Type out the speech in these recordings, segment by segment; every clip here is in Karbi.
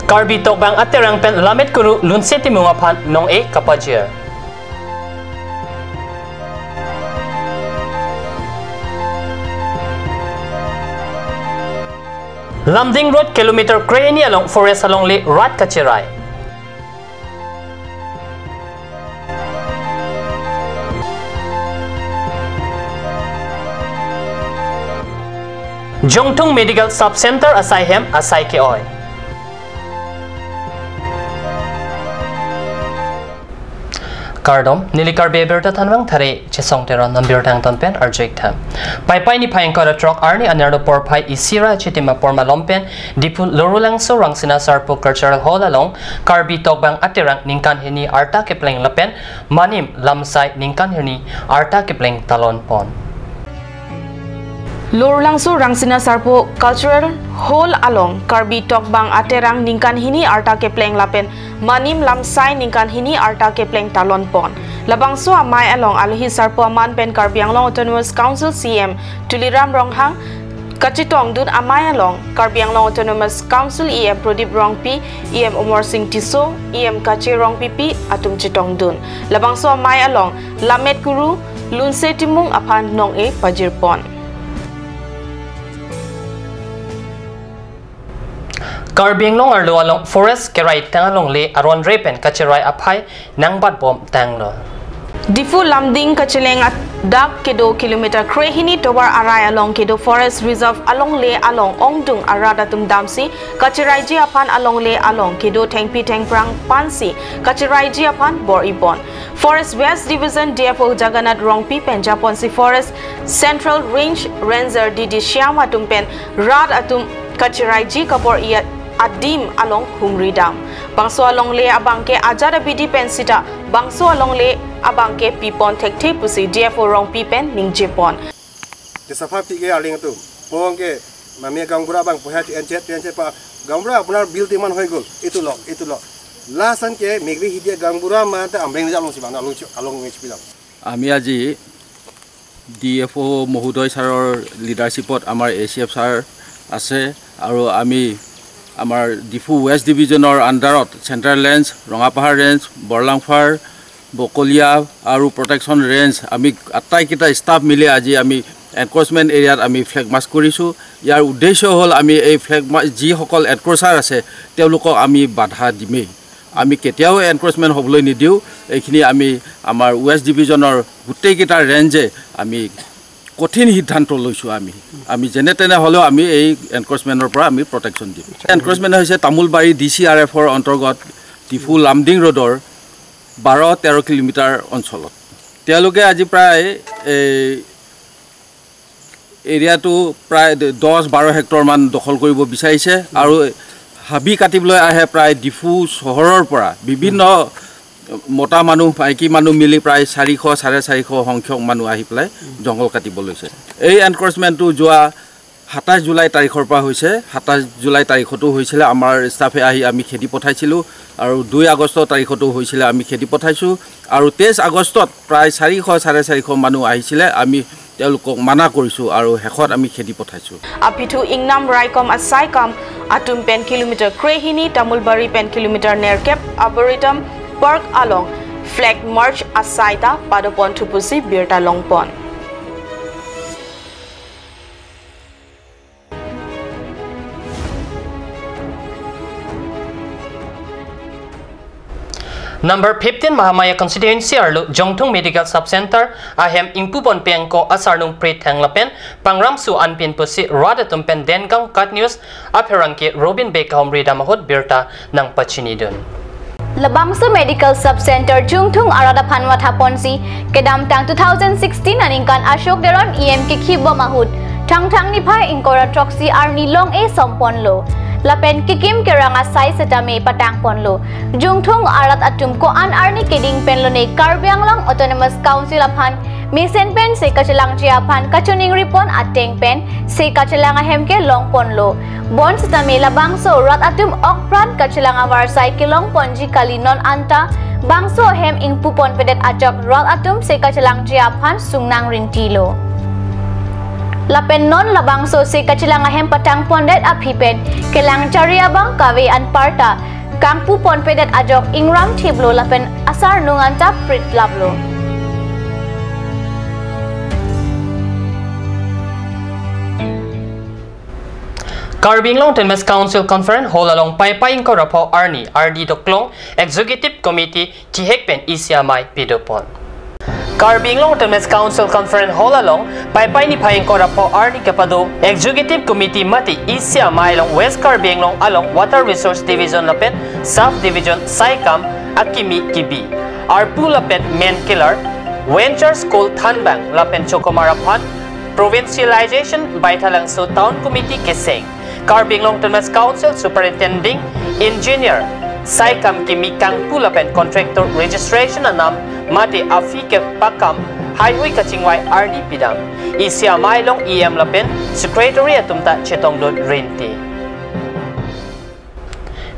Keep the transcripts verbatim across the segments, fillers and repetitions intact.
Karbi Tokbang Aterang pen Lammet Kuru Lunse Timung aphan nong-e kapajir. Lumding Road kilometer krehini along forest alongle rat kacherai. Jongthung Medical Sub Center asai hem asai ke-oi. Kardom, neli Karbi Abirta Thanwang Thare Chesong Teron nambirta angton pen arju-ik tha. Paipai niphai ingkoi ra throk arni anerlo porphai isi ra chitim apor malom pen Diphu Lorulangso Rangsina Sarpo Cultural Hall along Karbi Tokbang Aterang ningkan hini arta kepleng lapen Manim Lamsai ningkan hini arta kepleng talon pon. Lorulangso Rangsina Sarpo Cultural Hall along Karbi Tokbang Aterang ningkan hini arta kepleng lapen Manim Lamsai ningkan hini arta kepleng talon pon. Labangso amei along alohi sarpo aman pen Karbi Anglong Autonomous Council C E M Tuliram Ronghang kachetongdun, amei along Karbi Anglong Autonomous Council E M Prodip Rongpi, E M Omor Sing Tisso, E M Kache Rongpipi atum chetongdun. Labangso amei along Lammet Kuru Lunse Timung aphan nong-e pajir pon. Karbi Anglong arlo along forest kerai tang alongle aron re pen kacherai aphai nangbat bom tanglo. Diphu Lumding kacheleng adak kedo kilometer krehini tovar arai along kedo Forest Reserve alongle along ongdung arat atum damsi kacheraiji aphan alongle along kedo thengpi thengphrang pansi kacheraiji aphan bor-i pon. Forest West Division D F O Jagannath Rongpi pen japonsi Forest Central Range Ranger D D Shyam atum pen rat atum kacheraiji kabor-i adim along humri dam. Bangso alongle abangke ajat abidi pen sita bangso alongle abangke pipon thekthe pusi D F O Rongpi pen ningje pon. Desa pha pi ke arleng atum. Pong ke mami gaonbura abang poha chu enchet enchet pa. "Gaonbura, apunar bill timan hoi gol. Itu lo, itu lo." Lason ke megri hidia gaonbura ma ta amreng along si bang, along chu, along nge chu bilang. আমি আজি D F O' মহোদয় ছাৰৰ লিডাৰশ্বিপত আমাৰ এ C F sir আছে আৰু আমি আমাৰ ডিফু ৱেষ্ট ডিভিজনৰ আণ্ডাৰত চেণ্ট্ৰেল ৰেঞ্জ, ৰঙাপাহাৰ ৰেঞ্জ, বৰলাংফাৰ, বকলীয়া আৰু প্ৰটেকশ্যন ৰেঞ্জ, আমি আটাইকেইটা ষ্টাফ মিলি আজি আমি এনক্ৰ'চমেণ্ট এৰিয়াত আমি ফ্লেগ মাৰ্চ কৰিছোঁ। ইয়াৰ উদ্দেশ্য হ'ল আমি এই ফ্লেগ মাৰ্চ, যিসকল এনক্ৰ'চাৰ আছে তেওঁলোকক আমি বাধা দিমেই। আমি কেতিয়াও এনক্ৰ'চমেণ্ট হ'বলৈ নিদিওঁ। এইখিনি আমি আমাৰ ৱেষ্ট ডিভিজনৰ গোটেইকেইটা ৰেঞ্জে আমি কঠিন সিদ্ধান্ত লৈছোঁ। আমি, আমি যেনে তেনে হ'লেও আমি এই এনক্ৰ'চমেণ্টৰ পৰা আমি প্ৰটেকশ্যন দিম। এনক্ৰ'চমেণ্ট হৈছে তামোলবাৰী ডি চি আৰ এফৰ অন্তৰ্গত ডিফু লামডিং ৰোডৰ বাৰ তেৰ কিলোমিটাৰ অঞ্চলত। তেওঁলোকে আজি প্ৰায় এই এৰিয়াটো প্ৰায় দহ বাৰ হেক্টৰমান দখল কৰিব বিচাৰিছে আৰু হাবি কাটিবলৈ আহে প্ৰায় ডিফু চহৰৰ পৰা বিভিন্ন মতা মানুহ, মাইকী মানুহ মিলি প্ৰায় চাৰিশ, চাৰে চাৰিশ সংখ্যক মানুহ আহি পেলাই জংঘল কাটিব লৈছে। এই এনক্ৰ'চমেণ্টটো যোৱা সাতাইছ জুলাই তাৰিখৰ পৰা হৈছে। সাতাইছ জুলাই তাৰিখতো হৈছিলে, আমাৰ ষ্টাফে আহি আমি খেদি পঠাইছিলোঁ আৰু দুই আগষ্ট তাৰিখতো হৈছিলে, আমি খেদি পঠাইছোঁ আৰু তেইছ আগষ্টত প্ৰায় চাৰিশ, চাৰে চাৰিশ মানুহ আহিছিলে, আমি তেওঁলোকক মানা কৰিছোঁ আৰু শেষত আমি খেদি পঠাইছোঁ। Aphi thu ingnam raikom asaikam atum pen kilometer krehini Tamulbari pen kilometer nerkep Arboretum Park along flag march asai ta padopon thu pusi birta longpon. Number fifteen Mahamaya constituency arlo Jongthung Medical Sub Center ahem ingpupon pengko asarnung prethang lapen pangrumsu anpin pusi rat atum pen Dengang Cut News apherangke Robin Bey kahumri dam ahut birta nangpachinidun. Labangso Medical Sub Center Jongthung arat aphan mathaponsi kedamtang two thousand sixteen aningkan Ashok Teron E M kekhi bom ahut Thangthang niphai ingkoi ra throksi arni long-e somponlo. Lapen kekim kerang asai setame patangponlo. Jongthung arat atum ko-an arni keding pen lone Karbi Anglong Autonomous Council aphan mesen pensi kachelangji aphan kachoningripon ateng pensi kachelang ahem ke longponlo. Bonsitame labangso rat atum okpran kachelang avarsai kelongponji kali, non anta bangso ahem ingpuponpedet ajok rat atumsi kachelangji aphan sungnang rintilo. Lapen non labangso si kachelang ahem patang pondet aphi pen kelang chari abang kave anparta kangpu ponpedet ajok ingram thiplo lapen asarnung anta pritlaplo. Karbi Anglong Autonomous Council Conference Hall along Paipai ingkoi ra pho arni R D Doklong Executive Committee kihek pen isi amei pidopon. Karbi Anglong Autonomous Council Conference Hall along Paipai niphai ingkoi ra pho arni kepado Executive Committee mate isi amei along West Karbi Anglong along Water Resource Division lapen Sub Division saikam akimi kibi arpu lapen men kelar Ventures Coal Thanbang lapen Chokomar aphan Provincialization Baithalangso Town Committee keseng, Karbi Anglong Autonomous Council Superintending Engineer saikam kimi kangpu lapen contractor registration anam mate a-fee kepakam haihui kachingvai arni pidam. Isi amei along E M lapen Secretary atum ta chetongdun rinti.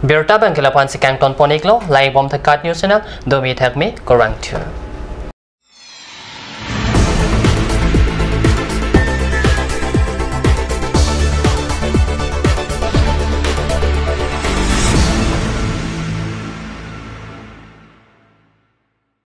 Birta abang ke la-an si kangton pon-iklo, langdunbom Thakhat News Channel, domi thakmi kurvangthu.